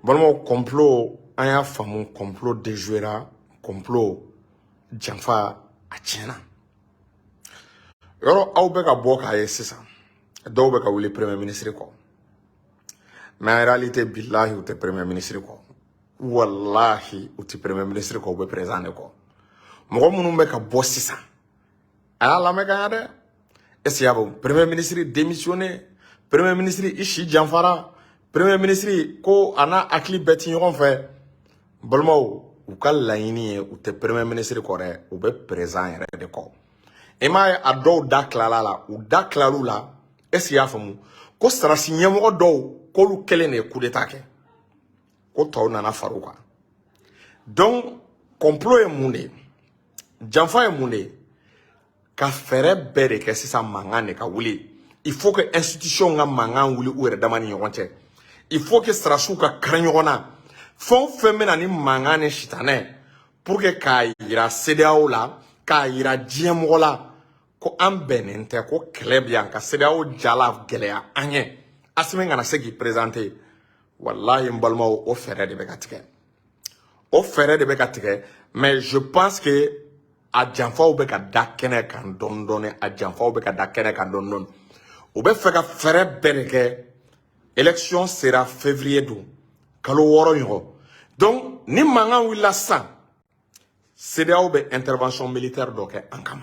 Balimaw, complot, an y'a faamu, complot déjouera, complot, janfa, a tiɲɛna. Yɔrɔ aw bɛ ka bɔ k'a ye sisan, dɔw bɛ ka wuli premier ministre kɔ, mais en réalité, bilahi, u tɛ premier ministre kɔ, wallahi, u tɛ premier ministre kɔ, u bɛ président de kɔ. Mɔgɔ minnu bɛ ka bɔ sisan, a y'a lamɛn ka ɲa dɛ. Est ce que y'a faamu? Premier ministre démissionné, premier ministre i si janfara, premier ministre ko a n'a hakili bɛɛ ti ɲɔgɔn fɛ. Balimaw, u ka laɲini ye, u tɛ premier ministre kɔ dɛ, u bɛ président yɛrɛ de kɔ. I m'a ye, a dɔw da tilala la, u da tilal'u la. Est ce que y'a faamu ko sarasi ɲɛmɔgɔ dɔw k'olu kelen de ye coup d'état kɛ, ko tɔw nana far'u kan? Donc complot ye mun de ye? Janfa ye mun de ye? Ka fɛɛrɛ bɛɛ de kɛ sisan, mankan de ka wuli. Il faut que institution ka mankan wuli u yɛrɛ dama ni ɲɔgɔn cɛ. Il faut que sarasiw ka kari ɲɔgɔn na. Fɛn o fɛn bɛ na ni mankan ni sitanɛ pour que k'a yira CEDEAO la, k'a yira diɲɛ mɔgɔ la ko an bɛnnen tɛ, ko kɛlɛ bɛ yan, ka CEDEAO jala gɛlɛya an ɲɛ, Asimi kana se k'i présenter. Walahi, n balimaw, o fɛɛrɛ de bɛ ka tigɛ, o fɛɛrɛ de bɛ ka tigɛ. Mais je pense que a janfaw bɛ ka da kɛnɛ kan dɔɔni dɔɔni, a janfaw bɛ ka da kɛnɛ kan dɔɔni dɔɔni. U bɛ fɛ ka fɛɛrɛ bɛɛ de kɛ. Élection sera février don, kalo 6 ɲɔgɔn. Donc ni mankan wulila sisan, CEDEAO bɛ intervention militaire dɔ kɛ an kama.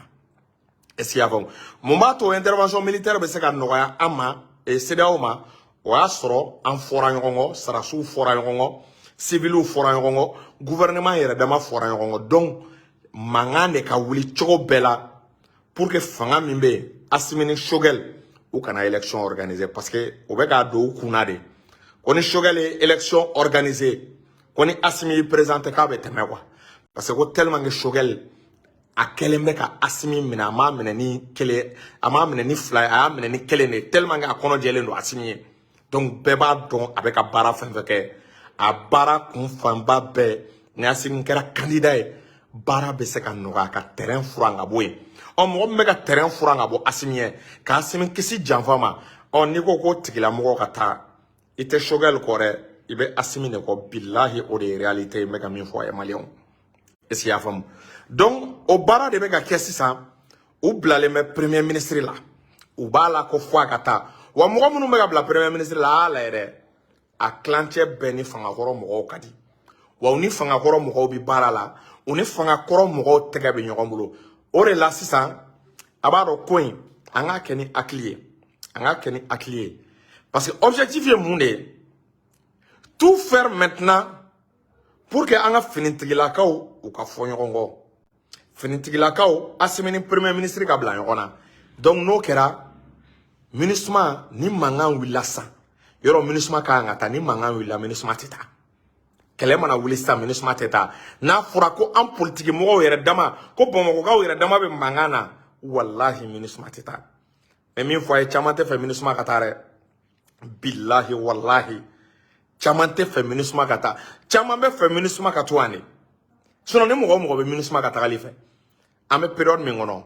Est ce que i y'a faamu? Mun b'a to intervention militaire bɛ se ka nɔgɔya an ma et CEDEAO ma? O y'a sɔrɔ an fɔra ɲɔgɔn kɔ, sarasiw fɔra ɲɔgɔn kɔ, civiliw fɔra ɲɔgɔn kɔ, gouvernement yɛrɛ dama fɔra ɲɔgɔn kɔ. Donc mankan de ka wuli cogo bɛɛ la pour que fanga min bɛ yen, Asimi ni Choguel, u kana élection organiser, parce que u bɛ k'a don u kunna de ko ni Choguel ye élection organiser, ko ni Asimi y'i présenter, k'a bɛ tɛmɛ quoi, parce que ko tellement que Choguel a kɛlen bɛ ka Asimi minɛ, a m'a minɛ ni kelen, a m'a minɛ ni fila ye, a y'a minɛ ni kelen de ye, tellement que a kɔnɔ jɛlen don Asimi ye. Donc bɛɛ b'a dɔn, a bɛ ka baara fɛn fɛn kɛ, a baara kun fanba bɛɛ, ni Asimi kɛra candidat ye, baara bɛ se ka nɔgɔya, ka terrain furan ka bɔ yen. Ɔ, mɔgɔ min bɛ ka terrain furan ka bɔ Asimi ye, ka Asimi kisi janfa ma, ɔ, n'i ko ko tigilamɔgɔ ka taa, i tɛ Choguel kɔ dɛ, i bɛ Asimi de kɔ. Bilahi, o de ye réalité ye. N bɛ ka min fɔ a ye, maliyɛnw, est ce que i y'a faamu? Donc o baara de bɛ ka kɛ sisan. U bilalen bɛ premier ministre la, u b'a la ko fo a ka taa. Wa mɔgɔ minnu bɛ ka bila premier ministre la, a y'a lajɛ dɛ, a tilancɛ bɛɛ ni fangakɔrɔ mɔgɔw ka di wa, u ni fangakɔrɔ mɔgɔw bɛ baara la, u ni fangakɔrɔ mɔgɔw tɛgɛ bɛ ɲɔgɔn bolo. O de la sisan, a b'a dɔn ko in, an k'a kɛ ni hakili ye, an k'a kɛ ni hakili ye, parce que objectif ye mun de ye? Tout faire maintenant pour que an ka finitigilakaw, u ka fɔ ɲɔgɔn kɔ, finitigilakaw, Asimi ni premier ministre ka bila ɲɔgɔn na. Donc n'o kɛra, MINUSMA, ni mankan wulila sisan, yɔrɔ MINUSMA ka kan ka taa. Ni mankan wulila, MINUSMA tɛ taa. Kɛlɛ mana wuli sisan, MINUSMA tɛ taa. N'a fɔra ko an politiki mɔgɔw yɛrɛ dama, ko bamakɔkaw yɛrɛ dama bɛ mankan na, walahi, MINUSMA tɛ taa. Mais min fɔ a ye, caman tɛ fɛ MINUSMA ka taa dɛ. Bilahi, walahi, caman tɛ fɛ MINUSMA ka taa, caman bɛ fɛ MINUSMA ka to yan de. Sinon ni mɔgɔ o mɔgɔ bɛ MINUSMA ka tagali fɛ, an bɛ période min kɔnɔ,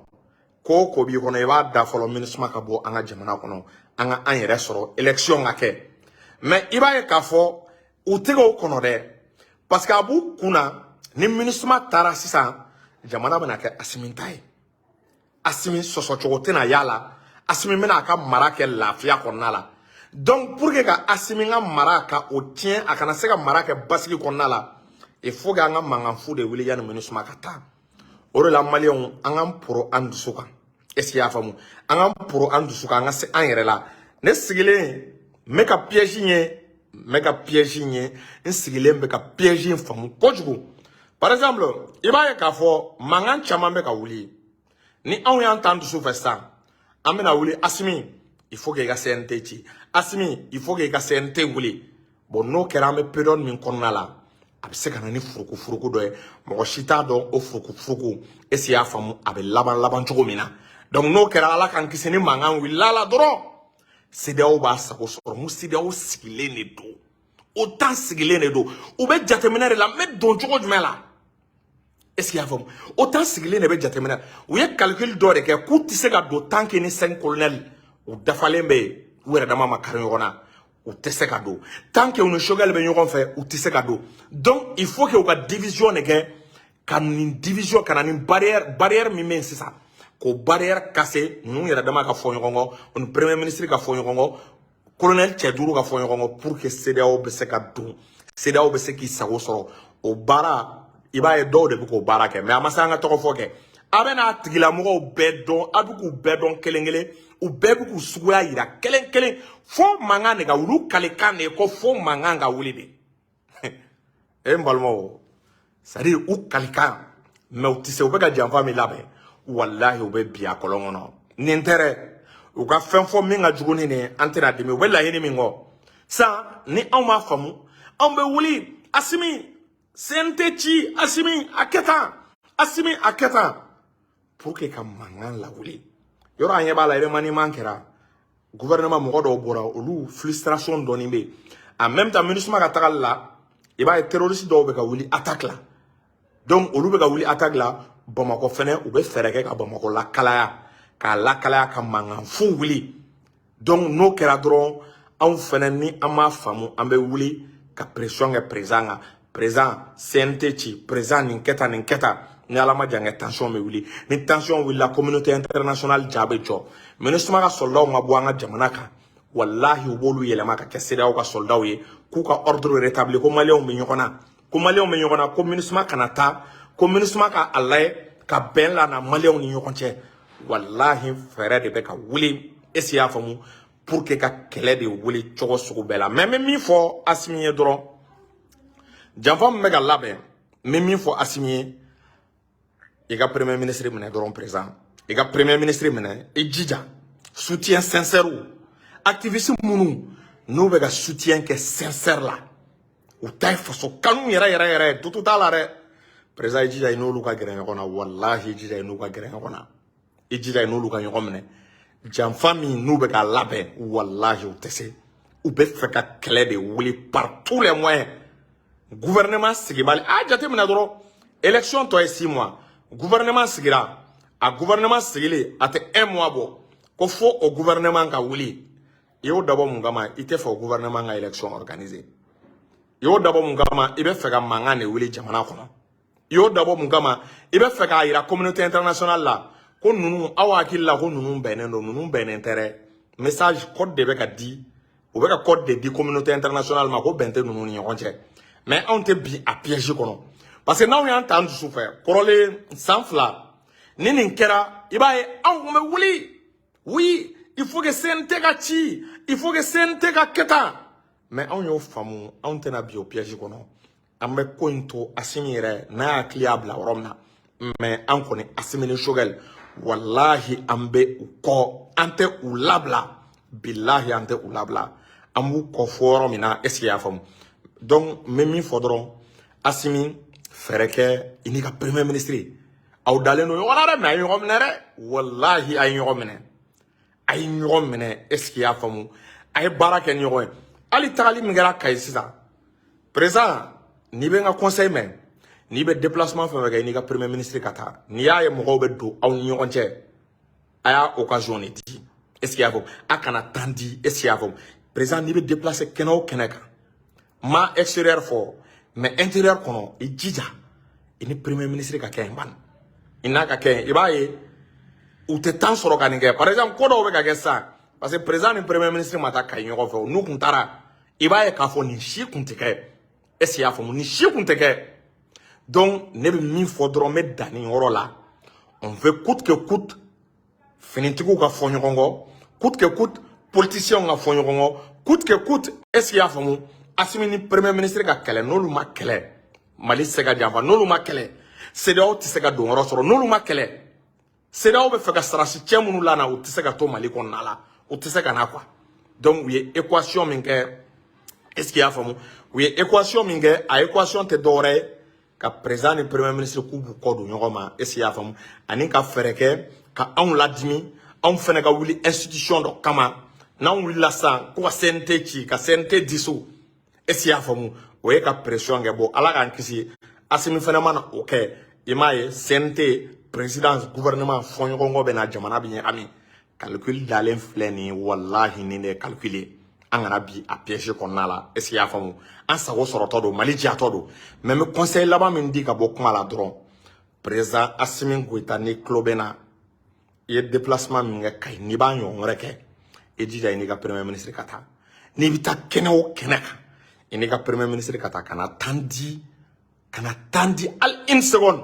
ko o ko b'i kɔnɔ, i b'a da fɔlɔ, MINUSMA ka bɔ an ka jamana kɔnɔ, an ka an yɛrɛ sɔrɔ, élection ka kɛ. Mais i b'a ye k'a fɔ u tɛ k'o kɔnɔ dɛ, parce que a b'u kun na, ni MINUSMA taara sisan, jamana bɛna kɛ Asimi ta ye, Asimi sɔsɔcogo tɛna y'a la, Asimi bɛna a ka mara kɛ lafiya kɔnɔna la. Donc pour que ka Asimi ka mara ka o tiɲɛ, a kana se ka mara kɛ basigi kɔnɔna la, il faut que an ka mankan fu de wuli yanni MINUSMA ka taa. O de la, maliyɛnw, an k'an poro an dusu kan. Est ce que i y'a faamu? An k'an poro an dusu kan, an ka se an yɛrɛ la. Ne sigilen n bɛ ka piège ye, n bɛ ka piège ye, n sigilen bɛ ka piège in faamu kojugu. Par exemple, i b'a ye k'a fɔ mankan caman bɛ ka wuli. Ni anw y'an t'an dusu fɛ sisan, an bɛna wuli: Asimi, il faut que i ka CNT ci, Asimi, il faut que i ka CNT wuli. Bon, n'o kɛra, an bɛ période min kɔnɔna la, a bɛ se ka na ni furuku furuku dɔ ye, mɔgɔ si t'a dɔn o furuku furuku, est ce que i y'a faamu, a bɛ laban laban cogo min na. Donc n'o kɛra, Ala k'an kisi, ni mankan wulila la dɔrɔn, CEDEAO b'a sago sɔrɔ. Mun CEDEAO sigilen de don, OTAN sigilen de don, u bɛ jateminɛ de la n bɛ don cogo jumɛn la. Est ce que i y'a faamu? OTAN sigilen de bɛ jateminɛ. U ye calcul dɔ de kɛ k'u tɛ se ka don tant que ni cinq colonel u dafalen bɛ yen, u yɛrɛ dama ma kari ɲɔgɔn na. U tɛ se ka don tant que u ni Choguel bɛ ɲɔgɔn fɛ, u tɛ se ka don. Donc il faut que u ka division de kɛ, ka nin division, ka na ni barrière, barrière min bɛ yen sisan, k'o barrière casser. Ninnu yɛrɛ dama ka fɔ ɲɔgɔn kɔ, o ni premier ministre ka fɔ ɲɔgɔn kɔ, colonel cɛ duuru ka fɔ ɲɔgɔn kɔ, pour que CEDEAO bɛ se ka don, CEDEAO bɛ se k'i sago sɔrɔ. O baara, i b'a ye, dɔw de bɛ k'o baara kɛ, mais a ma se an ka tɔgɔ fɔ kɛ. A bɛ n'a tigilamɔgɔw bɛɛ dɔn, a bɛ k'u bɛɛ dɔn kelen kelen, u bɛɛ bɛ k'u suguya yira kelen kelen, fo mankan de ka wuli. U kalekan de ye ko fo mankan ka wuli de. E n balimaw, c'est à dire u kalikan, mais u tɛ se. U bɛ ka janfa min labɛn, walahi, u bɛ bi a kɔlɔn kɔnɔ. Nin tɛ dɛ, u ka fɛn fɔ min ka jugu ni nin ye, an tɛna dimi. U bɛ laɲini min kɔ sisan, ni anw m'a faamu, anw bɛ wuli: Assimi, CNT ci, Assimi, a kɛ tan, Assimi, a kɛ tan, pour que ka mankan lawuli. Yɔrɔ an ɲɛ b'a la, remaniement kɛra, gouvernement mɔgɔ dɔw bɔra, olu frustration dɔɔni bɛ yen. En même temps, MINUSMA ka tagali la, i b'a ye, terroriste dɔw bɛ ka wuli attaque la. Donc olu bɛ ka wuli attaque la Bamakɔ fɛnɛ, u bɛ fɛɛrɛ kɛ ka Bamakɔ lakalaya, k'a lakalaya, ka mankan fu wuli. Donc n'o kɛra dɔrɔn, anw fɛnɛ, ni an m'a faamu, an bɛ wuli ka pression kɛ président kan: président, CNT ci, président, nin kɛ tan, nin kɛ tan. Ni Ala ma jan kɛ, tension bɛ wuli. Ni tension wulila, communauté internationale ja bɛ jɔ. MINUSMA ka soldats ma bɔ an ka jamana kan, walahi, u b'olu yɛlɛma ka kɛ CEDEAO ka soldats ye, k'u ka ordre rétabli, ko maliyɛnw bɛ ɲɔgɔn na, ko maliyɛnw bɛ ɲɔgɔn na, ko MINUSMA kana taa, ko MINUSMA ka a lajɛ ka bɛn la na maliyɛnw ni ɲɔgɔn cɛ. Walahi, fɛɛrɛ de bɛ ka wuli, est ce que i y'a faamu, pour que ka kɛlɛ de wuli cogo sugu bɛɛ la. Mais n bɛ min fɔ Assimi ye dɔrɔn, janfa min bɛ ka labɛn, n bɛ min fɔ Assimi ye, i ka premier ministre minɛ dɔrɔn. Président, i ka premier ministre minɛ, i jija soutien sincère, activiste minnu n'u bɛ ka soutien kɛ sincère la, u ta ye faso kanu yɛrɛ yɛrɛ yɛrɛ, dutu t'a la dɛ. Président, i jija i n'olu ka gɛrɛ ɲɔgɔn na. Walahi, i jija i n'u ka gɛrɛ ɲɔgɔn na, i jija i n'olu ka ɲɔgɔn minɛ. Janfa min n'u bɛ ka labɛn, walahi, u tɛ se. U bɛ fɛ ka kɛlɛ de wuli par tous les moyens. Gouvernement sigibali, a jateminɛ dɔrɔn, élection tɔ ye 6 mois, gouvernement sigira, a gouvernement sigilen, a tɛ un mois bɔ, ko fo o gouvernement ka wuli. I y'o dabɔ mun kama? I tɛ fɛ o gouvernement ka élection organiser. I y'o dabɔ mun kama? I bɛ fɛ ka mankan de wuli jamana kɔnɔ. I y'o dabɔ mun kama? I bɛ fɛ k'a yira communauté internationale la ko ninnu, aw hakili la ko ninnu bɛnnen don, ninnu bɛnnen tɛ dɛ. Message code de bɛ ka di, u bɛ ka code de di communauté internationale ma ko bɛn tɛ ninnu ni ɲɔgɔn cɛ. Mais anw tɛ bin a piège kɔnɔ, parce que n'anw y'an ta an dusu fɛ kɔrɔlen san 2, ni nin kɛra, i b'a ye, anw kun bɛ wuli: oui, il faut que CNT ka ci, il faut que CNT ka kɛ tan. Mais anw y'o faamu, anw tɛna bin o piège kɔnɔ. An bɛ ko in to Assimi yɛrɛ n'a hakili y'a bila yɔrɔ min na. Mais an kɔni, Assimi ni Choguel, walahi, an bɛ u kɔ, an tɛ u labila. Bilahi, an tɛ u labila, an b'u kɔ fo yɔrɔ min na. Est ce que i y'a faamu? Donc n bɛ min fɔ dɔrɔn, Assimi, fɛɛrɛ kɛ i n'i ka premier ministre. Aw dalen don ɲɔgɔn na dɛ, mais a ye ɲɔgɔn minɛ dɛ. Walahi, a ye ɲɔgɔn minɛ, a ye ɲɔgɔn minɛ. Est ce que i y'a faamu? A ye baara kɛ ni ɲɔgɔn ye. Hali tagali min kɛra Kayi sisan, président, n'i bɛ n ka conseil mɛn, n'i bɛ déplacement fɛn fɛn kɛ, i n'i ka premier ministre ka taa. N'i y'a ye mɔgɔw bɛ don aw ni ɲɔgɔn cɛ, a y'a occasion de di. Est ce que i y'a faamu? A kana temps di. Est ce que i y'a faamu? Président, n'i bɛ déplacer kɛnɛ o kɛnɛ kan, ma extérieur fɔ, mais intérieur kɔnɔ, i jija i ni premier ministre ka kɛ yen bani, i n'a ka kɛ yen. I b'a ye, u tɛ temps sɔrɔ ka nin kɛ. Par exemple, ko dɔw bɛ ka kɛ sisan, parce que président ni premier ministre ma taa Kayi ɲɔgɔn fɛ. N'u kun taara, i b'a ye k'a fɔ nin si kun tɛ kɛ. Est ce que i y'a faamu? Nin si kun tɛ kɛ. Donc ne bɛ min fɔ dɔrɔn, n bɛ dan nin yɔrɔ la. On veut coûte que coûte finitigiw ka fɔ ɲɔgɔn kɔ, coûte que coûte politiciens ka fɔ ɲɔgɔn kɔ, coûte que coûte, est ce que i y'a faamu, Assimi ni premier ministre ka kɛlɛ. N'olu ma kɛlɛ, Mali tɛ se ka janfa. N'olu ma kɛlɛ, CEDEAO tɛ se ka don yɔrɔ sɔrɔ. N'olu ma kɛlɛ, CEDEAO bɛ fɛ ka sarasi cɛ minnu lana, u tɛ se ka to Mali kɔnɔna la, u tɛ se ka na quoi. Donc u ye équation min kɛ, est ce que i y'a faamu, u ye équation min kɛ, a équation tɛ dɔwɛrɛ ye ka président ni premier ministre k'u b'u kɔ don ɲɔgɔn ma. Est ce que i y'a faamu? Ani ka fɛɛrɛ kɛ ka anw ladimi, anw fɛnɛ ka wuli institution dɔ kama. N'anw wulila sisan ko ka CNT ci, ka CNT dissous, est ce que i y'a faamu, o ye ka pression kɛ. Bon, Ala k'an kisi, Assimi fɛnɛ mana o kɛ, i m'a ye, CNT, présidence, gouvernement fɔɲɔgɔnkɔ bɛ na, jamana bɛ ɲagami. Calcul dalen filɛ nin ye, walahi, nin de ye calcul ye. An kana bi a piège kɔnɔna la. Est ce que i y'a faamu? An sago sɔrɔtɔ don, Mali jatɔ don. Mais n bɛ conseil laban min di ka bɔ kuma la dɔrɔn, président Assimi Goïta, ni tulo bɛ na, i ye déplacement min kɛ Kayi, n'i b'a ɲɔgɔn wɛrɛ kɛ, i jija i n'i ka premier ministre ka taa. N'i bɛ taa kɛnɛ o kɛnɛ kan, i n'i ka premier ministre ka taa. Kana temps di, kana temps di hali une seconde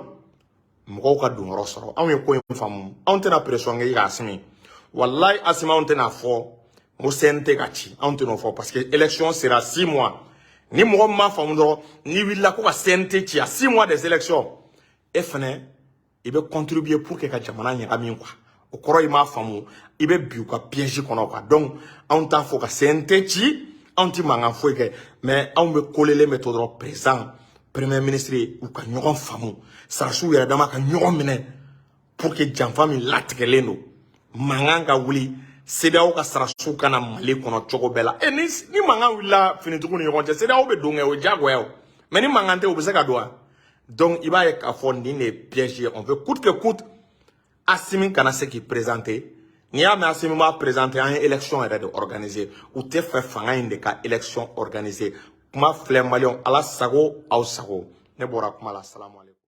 mɔgɔw ka don yɔrɔ sɔrɔ. Anw ye ko in faamu, anw tɛna pression kɛ i ka Assimi. Walayi Assimi, anw tɛna fɔ n ko CNT ka ci, anw tɛn'o fɔ, parce que élection sera 6 mois. Ni mɔgɔ min m'a faamu dɔrɔn, n'i wulila ko ka CNT ci à 6 mois des élections, e fɛnɛ i bɛ contribuer pour que ka jamana ɲagami quoi. O kɔrɔ, i m'a faamu, i bɛ bi u ka piège kɔnɔ quoi. Donc anw t'a fɔ ka CNT ci, anw ti mankan foyi kɛ, mais anw bɛ kolelen bɛ to dɔrɔn, président, premier ministre, u ka ɲɔgɔn faamu, sarasiw yɛrɛ dama ka ɲɔgɔn minɛ pour que janfa min latigɛlen don, mankan ka wuli, CEDEAO ka sarasiw ka na Mali kɔnɔ cogo bɛɛ la. E ni mankan wulila finitigiw ni ɲɔgɔn cɛ, CEDEAO bɛ don kɛ, o ye diyagoya o. Mais ni mankan tɛ, u bɛ se ka don wa? Donc i b'a ye k'a fɔ nin de ye piège ye. On veut coûte que coûte Assimi kana se k'i présenter. N'i y'a mɛn Assimi b'a présenter, an ye élection yɛrɛ de organiser. U tɛ fɛ fanga in de ka élection organiser. Kuma filɛ, maliyɛnw, ala sago aw sago. Ne bɔra kuma la. Salamu aleykum.